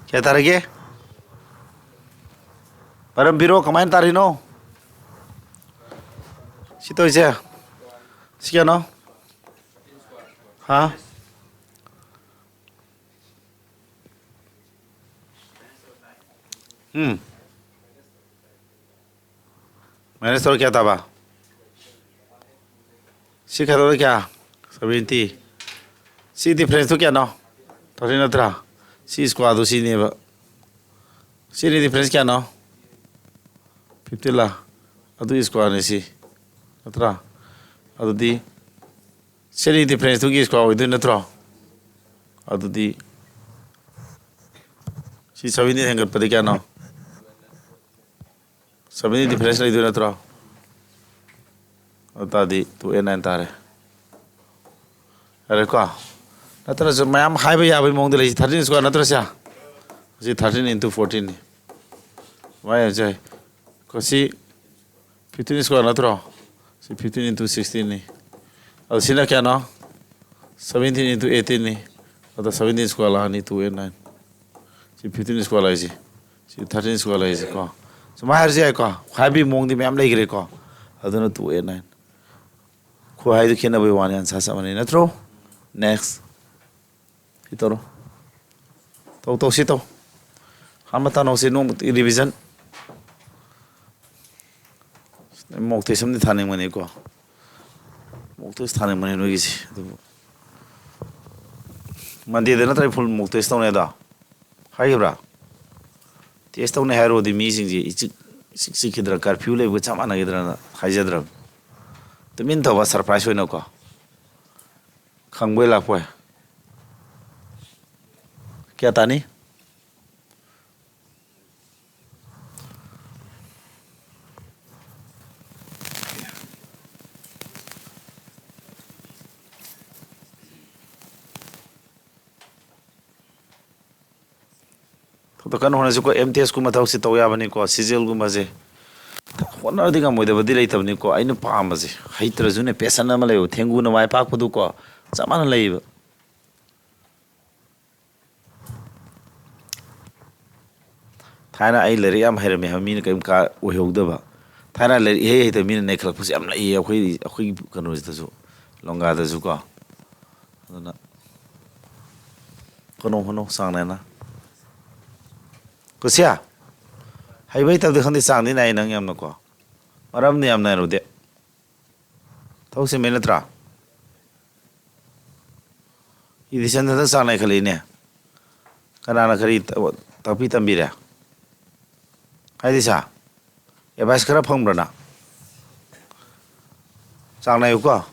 ꯀꯌꯥ ꯇꯥꯔꯒꯦ? ꯃꯔꯝ ꯄꯤꯔꯣ, ꯀꯃꯥꯏꯅ ꯇꯥꯔꯤꯅꯣ? ꯁꯤ ꯇꯧꯔꯤꯁꯦ? ꯁꯤ ꯀꯌꯥꯅꯣ? ꯍꯥ? ꯎꯝ꯫ Minus ꯇꯧꯔ ꯀꯌꯥ ꯇꯥꯕ? ꯁꯤ ꯈꯥꯏꯗꯣꯛꯑꯒ ꯀꯌꯥ? Seventy꯫ ꯁꯤ difference ꯇꯨ ꯀꯌꯥꯅꯣ? Thirty ꯅꯠꯇ꯭ꯔꯥ? ꯁꯤ square ꯗꯨ ꯁꯤꯅꯦꯕ꯫ ꯁꯤꯅꯤ difference ꯀꯌꯥꯅꯣ? Fifty ꯂꯥ? ꯑꯗꯨ square ꯅꯤ ꯁꯤ꯫ ꯅꯠꯇ꯭ꯔꯥ? ꯑꯗꯨꯗꯤ ꯁꯤꯅꯤ difference ꯇꯨꯒꯤ square ꯑꯣꯏꯗꯣꯏ ꯅꯠꯇ꯭ꯔꯣ? ꯑꯗꯨꯗꯤ ꯁꯤ seventy ꯍꯦꯟꯒꯠꯄꯗꯤ ꯀꯌꯥꯅꯣ? Seventy difference ꯂꯩꯗꯣꯏ ꯅꯠꯇ꯭ꯔꯣ? ꯑꯗꯨ ꯇꯥꯔꯗꯤ two eight nine ꯇꯥꯔꯦ꯫ ꯌꯥꯔꯦꯀꯣ? ꯅꯠꯇ꯭ꯔꯁꯨ ꯃꯌꯥꯝ ꯍꯥꯏꯕ ꯌꯥꯕꯒꯤ ꯃꯑꯣꯡꯗ ꯂꯩꯁꯤ꯫ Thirteen square ꯅꯠꯇ꯭ꯔꯁꯦ? ꯁꯤ thirteen into fourteen ꯅꯤ꯫ ꯁꯨꯃꯥꯏꯅ ꯌꯥꯏ꯫ ꯀꯣ ꯁꯤ fifteen square ꯅꯠꯇ꯭ꯔꯣ? ꯁꯤ fifteen into sixteen ꯅꯤ꯫ ꯑꯗꯨ ꯁꯤꯅ ꯀꯌꯥꯅꯣ? Seventeen into eighteen ꯅꯤ꯫ ꯑꯗ seventeen square ꯂꯥꯛꯑꯅꯤ, two eight nine꯫ ꯁꯤ fifteen square ꯂꯥꯛꯏꯁꯦ꯫ ꯁꯤ thirteen square ꯂꯥꯛꯏꯁꯦ ꯀꯣ꯫ ꯁꯨꯃꯥꯏꯅ ꯍꯥꯏꯔꯁꯨ ꯌꯥꯏꯀꯣ꯫ ꯍꯥꯏꯕꯒꯤ ꯃꯑꯣꯡꯗꯤ ꯃꯌꯥꯝ ꯂꯩꯈ꯭ꯔꯦꯀꯣ꯫ ꯑꯗꯨꯅ two eight nine꯫ ꯈꯨꯍꯥꯏꯗꯨ ꯈꯦꯠꯅꯕꯩ ꯋꯥꯅꯤ, ꯑꯟꯁꯥꯔ ꯆꯞ ꯃꯥꯟꯅꯩ ꯅꯠꯇ꯭ꯔꯣ? Next꯫ ꯁꯤ ꯇꯧꯔꯣ꯫ ꯇꯧ, ꯇꯧ, ꯁꯤ ꯇꯧ꯫ ꯍꯥꯟꯅ ꯇꯥꯅꯧꯁꯤ ꯅꯣꯡꯃ revision꯫ Mock test ꯑꯃꯗꯤ ꯊꯥꯅꯤꯡꯕꯅꯤꯀꯣ꯫ Mock test ꯊꯥꯅꯤꯡꯕꯅꯤ ꯅꯣꯏꯒꯤꯁꯦ꯫ ꯑꯗꯨꯕꯨ Mondayꯗ ꯅꯠꯇ꯭ꯔ full mock test ꯇꯧꯅꯦꯗꯣ? ꯍꯥꯏꯈꯤꯕ꯭ꯔꯥ? Test ꯇꯧꯅꯤ ꯍꯥꯏꯔꯨꯔꯗꯤ ꯃꯤꯁꯤꯡꯁꯦ ꯏꯆꯤꯛ, ꯏꯆꯤꯛ ꯆꯤꯛꯈꯤꯗ꯭ꯔꯥ? Curfew ꯂꯩꯕꯒ ꯆꯞ ꯃꯥꯟꯅꯈꯤꯗ꯭ꯔꯅ ꯍꯥꯏꯖꯗ꯭ꯔꯕꯅꯤ꯫ ꯇꯨꯃꯤꯟ ꯇꯧꯕ, surprise ꯑꯣꯏꯅꯀꯣ꯫ ꯈꯪꯕꯣꯏ ꯂꯥꯛꯄꯣꯏ꯫ ꯀꯌꯥ ꯇꯥꯅꯤ? ꯊꯕꯛ ꯀꯟꯅ ꯍꯣꯠꯅꯁꯤꯀꯣ꯫ M T S ꯀꯨꯝꯕ ꯊꯕꯛꯁꯤ ꯇꯧ ꯌꯥꯕꯅꯤꯀꯣ꯫ CGL ꯒꯨꯝꯕꯁꯦ ꯍꯣꯠꯅꯔꯗꯤ ꯉꯝꯃꯣꯏꯗꯕꯗꯤ ꯂꯩꯇꯕꯅꯤꯀꯣ꯫ ꯑꯩꯅ ꯄꯥꯝꯕꯁꯦ, ꯍꯩꯇ꯭ꯔꯁꯨꯅꯦ, passion ꯑꯃ ꯂꯩꯕ, ꯊꯦꯡꯒꯨꯅ ꯃꯥꯏ ꯄꯥꯛꯄꯗꯨꯀꯣ, ꯆꯞ ꯃꯥꯟꯅ ꯂꯩꯌꯦꯕ꯫ ꯊꯥꯏꯅ ꯑꯩ ꯂꯥꯏꯔꯤꯛ ꯌꯥꯝ ꯍꯩꯔꯝꯃꯦ ꯍꯥꯏꯕ ꯃꯤꯅ ꯀꯔꯤꯝ ꯀꯥ-, ꯑꯣꯏꯍꯧꯗꯕ꯫ ꯊꯥꯏꯅ ꯂꯥꯏꯔꯤꯛ ꯏꯍꯩ ꯍꯩꯇꯕ ꯃꯤꯅ ꯅꯩꯈꯠꯂꯛꯄꯁꯦ ꯌꯥꯝ ꯂꯩꯌꯦ ꯑꯩꯈꯣꯏ, ꯑꯩꯈꯣꯏꯒꯤ ꯀꯩꯅꯣꯁꯤꯗꯁꯨ, ꯂꯣꯡꯒꯥꯗꯁꯨꯀꯣ꯫ ꯑꯗꯨꯅ ꯀꯩꯅꯣ ꯍꯣꯠꯅꯧ ꯆꯥꯡ ꯅꯥꯏꯅ꯫ ꯀꯨꯁꯤꯌꯥ, ꯍꯩꯕ ꯍꯩꯇꯕꯗꯤ ꯈꯪꯗꯦ, ꯆꯥꯡꯗꯤ ꯅꯥꯏ ꯅꯪ ꯌꯥꯝꯅꯀꯣ꯫ ꯃꯔꯝꯗꯤ ꯌꯥꯝ ꯅꯥꯏꯔꯨꯗꯦ꯫ ꯊꯕꯛ ꯆꯤꯟꯕꯩ ꯅꯠꯇ꯭ꯔꯥ? Edition ꯍꯟꯗꯛ ꯆꯥꯡ ꯅꯥꯏꯈꯠꯂꯛꯏꯅꯦ꯫ ꯀꯅꯥꯅ ꯀꯔꯤ ꯇ-, ꯇꯥꯛꯄꯤ ꯇꯝꯕꯤꯔꯦ? ꯍꯥꯏꯗꯤ ꯁꯥ, advice ꯈꯔ ꯐꯪꯕ꯭ꯔ ꯅꯪ? ꯆꯥꯡ ꯅꯥꯏꯌꯨꯀꯣ꯫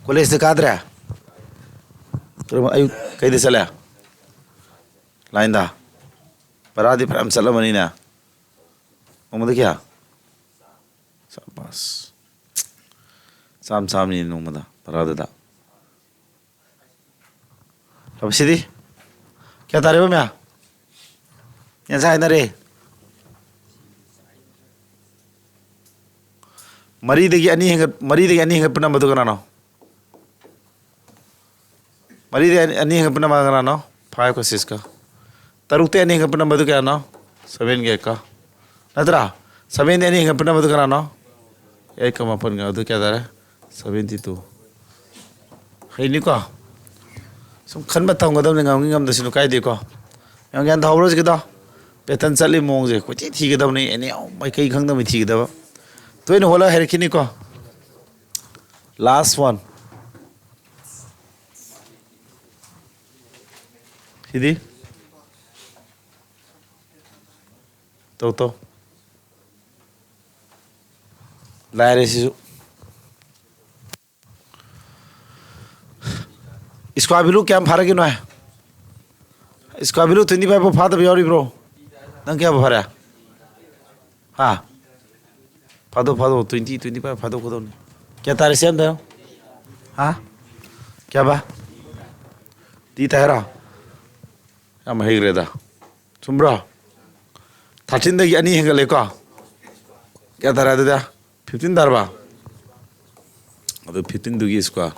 Collegeꯇ ꯀꯥꯗ꯭ꯔꯦ? ꯀꯔꯝꯕ, ꯑꯌꯨꯛ ꯀꯩꯗ ꯆꯠꯂꯦ? Lineꯗ? ꯚꯔꯥꯗꯤ ꯐꯅꯌꯥꯝ ꯆꯠꯂꯝꯃꯅꯤꯅꯦ꯫ ꯅꯣꯡꯃꯗ ꯀꯌꯥ? ꯁꯥꯕꯥꯁ꯫ ꯆꯥꯝ ꯆꯥꯝꯅꯤ ꯅꯣꯡꯃꯗ ꯚꯔꯥꯗꯨꯗ꯫ ꯂꯨꯄꯥꯁꯤꯗꯤ ꯀꯌꯥ ꯇꯥꯔꯦꯕ ꯃꯌꯥ? ꯉꯁꯥꯏ ꯍꯥꯏꯅꯔꯦ꯫ ꯃꯔꯤꯗꯒꯤ ꯑꯅꯤ ꯍꯦꯟꯒꯠ-, ꯃꯔꯤꯗꯒꯤ ꯑꯅꯤ ꯍꯦꯟꯒꯠꯄ ꯅꯝꯕꯗꯨ ꯀꯅꯥꯅꯣ? ꯃꯔꯤꯗꯒꯤ ꯑꯅꯤ, ꯑꯅꯤ ꯍꯦꯟꯒꯠꯄ ꯅꯝꯕ ꯀꯅꯥꯅꯣ? Five ꯀ six ꯀ꯫ ꯇꯔꯨꯛꯇꯒꯤ ꯑꯅꯤ ꯍꯦꯟꯒꯠꯄ ꯅꯝꯕꯗꯨ ꯀꯌꯥꯅꯣ? Seven ꯒ eight ꯀ꯫ ꯅꯠꯇ꯭ꯔꯥ? Sevenꯗꯒꯤ ꯑꯅꯤ ꯍꯦꯟꯒꯠꯄ ꯅꯝꯕꯗꯨ ꯀꯅꯥꯅꯣ? ꯑꯩꯠꯀ ꯃꯥꯄꯟꯒ ꯑꯗꯨ ꯀꯌꯥ ꯇꯥꯔꯦ? Seventy two꯫ ꯍꯩꯅꯤꯀꯣ? ꯁꯨꯝ ꯈꯟꯕ ꯇꯝꯒꯗꯕꯅꯤ, ꯉꯝꯒꯤ ꯉꯝꯗꯁꯤꯅꯨ ꯀꯥꯏꯗꯦꯀꯣ꯫ ꯃꯌꯥꯝ ꯒ꯭ꯌꯥꯟ ꯇꯥꯍꯧꯔꯣ ꯍꯧꯖꯤꯛꯀꯤꯗꯣ꯫ Pattern ꯆꯠꯂꯤ ꯃꯑꯣꯡꯁꯦ ꯀꯣꯏꯊꯤ ꯊꯤꯒꯗꯕꯅꯤ, ꯑꯦꯅꯤ ꯃꯥꯏꯀꯩ ꯈꯪꯗꯕꯩ ꯊꯤꯒꯗꯕ꯫ ꯇꯣꯏꯅ ꯍꯣꯠꯂ ꯍꯩꯔꯛꯈꯤꯅꯤꯀꯣ꯫ Last one꯫ ꯁꯤꯗꯤ? ꯇꯧ, ꯇꯧ꯫ ꯂꯥꯏꯔꯦ ꯁꯤꯁꯨ꯫ Square value ꯀꯌꯥꯝ ꯐꯥꯔꯒꯦ ꯅꯣꯏ? Square value twenty five ꯐꯥꯎ ꯐꯥꯗꯕ ꯌꯥꯎꯔꯤꯕ꯭ꯔꯣ? ꯅꯪ ꯀꯌꯥ ꯐꯥꯔꯦ? ꯍꯥ? ꯐꯥꯗꯣꯛ, ꯐꯥꯗꯣꯛ, twenty, twenty five ꯐꯥꯗꯣꯛꯀꯗꯧꯅꯤ꯫ ꯀꯌꯥ ꯇꯥꯔꯦ ꯁꯤ ꯑꯝꯇ? ꯍꯥ? ꯀꯌꯥꯕ? D ꯇꯥꯏ ꯍꯥꯏꯔꯣ? ꯌꯥꯝ ꯍꯩꯈ꯭ꯔꯦꯗ꯫ ꯆꯨꯝꯕ꯭ꯔꯣ? Thirteenꯗꯒꯤ ꯑꯅꯤ ꯍꯦꯟꯒꯠꯂꯦꯀꯣ? ꯀꯌꯥ ꯇꯥꯔꯦ ꯑꯗꯨꯗꯤ? Fifteen ꯇꯥꯔꯕ? ꯑꯗꯨ fifteenꯗꯨꯒꯤ square꯫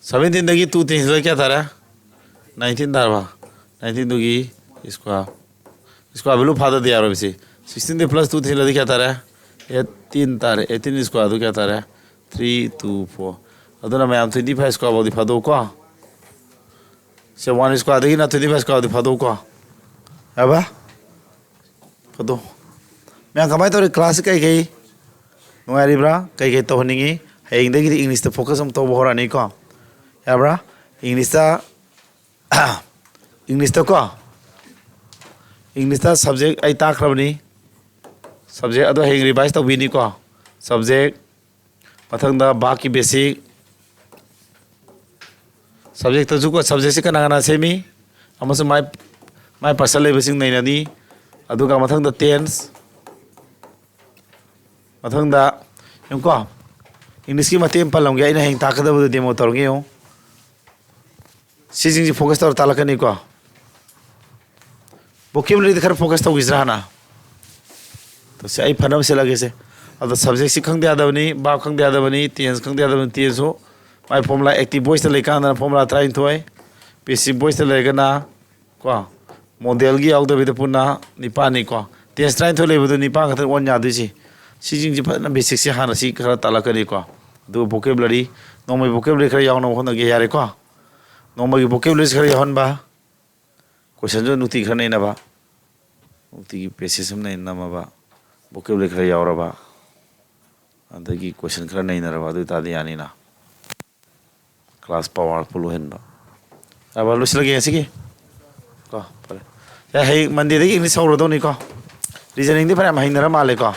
Seventeenꯗꯒꯤ two ꯇꯦꯟꯁꯤꯜꯂꯒ ꯀꯌꯥ ꯇꯥꯔꯦ? Nineteen ꯇꯥꯔꯕ? Nineteenꯗꯨꯒꯤ square꯫ Square value ꯐꯥꯗꯗꯤ ꯌꯥꯔꯣꯏꯕ ꯁꯤ꯫ Sixteenꯗꯒꯤ plus two ꯇꯦꯟꯁꯤꯜꯂꯗꯤ ꯀꯌꯥ ꯇꯥꯔꯦ? Eighteen ꯇꯥꯔꯦ꯫ Eighteen squareꯗꯨ ꯀꯌꯥ ꯇꯥꯔꯦ? Three two four꯫ ꯑꯗꯨꯅ ꯃꯌꯥꯝ twenty five square ꯐꯥꯎꯗꯤ ꯐꯥꯗꯣꯛꯎꯀꯣ꯫ ꯁꯦ, one squareꯗꯒꯤꯅ twenty five squareꯗꯤ ꯐꯥꯗꯣꯛꯎꯀꯣ꯫ ꯌꯥꯕ? ꯐꯥꯗꯣꯛ꯫ ꯃꯌꯥꯝ ꯀꯃꯥꯏꯅ ꯇꯧꯔꯤ? Classꯁꯤ ꯀꯩ ꯀꯩ? ꯅꯨꯡꯉꯥꯏꯔꯤꯕ꯭ꯔꯥ? ꯀꯩ ꯀꯩ ꯇꯧꯍꯟꯅꯤꯡꯉꯤ? ꯍꯌꯦꯡꯗꯒꯤꯗꯤ Englishꯇ focus ꯑꯃꯨꯛ ꯇꯧꯕ ꯍꯧꯔꯛꯑꯅꯤꯀꯣ꯫ ꯌꯥꯕ꯭ꯔꯥ? Englishꯇ, Englishꯇꯀꯣ, Englishꯇ subject ꯑꯩ ꯇꯥꯛꯈ꯭ꯔꯕꯅꯤ꯫ Subject ꯑꯗꯣ ꯍꯌꯦꯡ revise ꯇꯧꯕꯤꯅꯤꯀꯣ꯫ Subject, ꯃꯊꯪꯗ verbꯀꯤ basic, subjectꯇꯁꯨꯀꯣ, subjectꯁꯤ ꯀꯅꯥ ꯀꯅꯥ ꯁꯦꯝꯃꯤ ꯑꯃꯁꯨꯡ ꯃꯥꯏ, ꯃꯥꯏ percent ꯂꯩꯕꯁꯤꯡ ꯅꯩꯅꯅꯤ꯫ ꯑꯗꯨꯒ ꯃꯊꯪꯗ tense, ꯃꯊꯪꯗ ꯌꯦꯡꯉꯨꯀꯣ, Englishꯀꯤ ꯃꯇꯦꯛ ꯑꯃ ꯄꯜꯂꯝꯒꯦ, ꯑꯩꯅ ꯍꯌꯦꯡ ꯇꯥꯛꯀꯗꯕꯗꯣ demo ꯇꯧꯔꯒꯦ ꯌꯦꯡꯉꯨ꯫ ꯁꯤꯁꯤꯡꯁꯤ focus ꯇꯧꯔ ꯇꯥꯛꯂꯛꯀꯅꯤꯀꯣ꯫ Vocabularyꯗ ꯈꯔ focus ꯇꯧꯈꯤꯁꯤꯔꯥ ꯍꯥꯟꯅ? ꯇꯧꯁꯦ, ꯑꯩ ꯐꯅꯕ ꯁꯤꯜꯂꯒꯦꯁꯦ꯫ ꯑꯗꯣ subjectꯁꯤ ꯈꯪꯗ ꯌꯥꯗꯕꯅꯤ, verb ꯈꯪꯗ ꯌꯥꯗꯕꯅꯤ, tense ꯈꯪꯗ ꯌꯥꯗꯕꯅꯤ, tenseꯁꯨ꯫ ꯃꯥꯏ formula active voiceꯇ ꯂꯩꯀꯥꯟꯗꯅ formula ꯇꯔꯥꯅꯤꯊꯣꯏ, passive voiceꯇ ꯂꯩꯔꯒꯅ ꯀꯣ, modelꯒꯤ ꯌꯥꯎꯗꯕꯤꯗ ꯄꯨꯟꯅ ꯅꯤꯄꯥꯜꯅꯤꯀꯣ꯫ Tense ꯇꯔꯥꯅꯤꯊꯣꯏ ꯂꯩꯕꯗꯣ ꯅꯤꯄꯥꯜ ꯈꯛꯇ ꯑꯣꯟ ꯌꯥꯗꯣꯏꯁꯤ꯫ ꯁꯤꯁꯤꯡꯁꯤ ꯐꯖꯅ, ꯕꯦꯁꯤꯛꯁꯤ ꯍꯥꯟꯅ ꯁꯤ ꯈꯔ ꯇꯥꯛꯂꯛꯀꯅꯤꯀꯣ꯫ ꯑꯗꯨꯒ ꯕꯣꯀꯦꯕꯨꯂꯔꯤ, ꯅꯣꯡꯃꯒꯤ ꯕꯣꯀꯦꯕꯨꯂꯔꯤ ꯈꯔ ꯌꯥꯎꯅꯕ ꯍꯣꯠꯅꯒꯦ꯫ ꯌꯥꯔꯦꯀꯣ? ꯅꯣꯡꯃꯒꯤ ꯕꯣꯀꯦꯕꯨꯂꯔꯤꯁꯤ ꯈꯔ ꯌꯥꯎꯍꯟꯕ, ꯀꯣꯏꯁꯟꯁꯨ ꯅꯨꯡꯇꯤ ꯈꯔ ꯅꯩꯅꯕ, ꯅꯨꯡꯇꯤꯒꯤ ꯄꯦꯁꯦꯖ ꯑꯃ ꯅꯩꯅ ꯅꯝꯃꯕ, ꯕꯣꯀꯦꯕꯨꯂꯔꯤ ꯈꯔ ꯌꯥꯎꯔꯕ, ꯑꯗꯒꯤ ꯀꯣꯏꯁꯟ ꯈꯔ ꯅꯩꯅꯔꯕ, ꯑꯗꯨ ꯑꯣꯏꯇꯥꯔꯗꯤ ꯌꯥꯅꯤꯅ꯫ ꯀ꯭ꯂꯥꯁ ꯄꯥꯋꯔꯐꯨꯜ ꯑꯣꯏꯍꯟꯕ꯫ ꯑꯕ ꯂꯣꯏꯁꯤꯜꯂꯒꯦ ꯉꯁꯤꯒꯤ꯫ ꯀꯣ, ꯐꯔꯦ꯫ ꯌꯥ, ꯍꯌꯦꯡ ꯃꯟꯗꯦꯗꯒꯤ ꯏꯪꯂꯤꯁ ꯍꯧꯔꯗꯧꯅꯤꯀꯣ꯫ ꯔꯤꯖꯅꯤꯡꯗꯤ ꯐꯅꯌꯥꯝ ꯍꯩꯅꯔ ꯃꯥꯜꯂꯦꯀꯣ꯫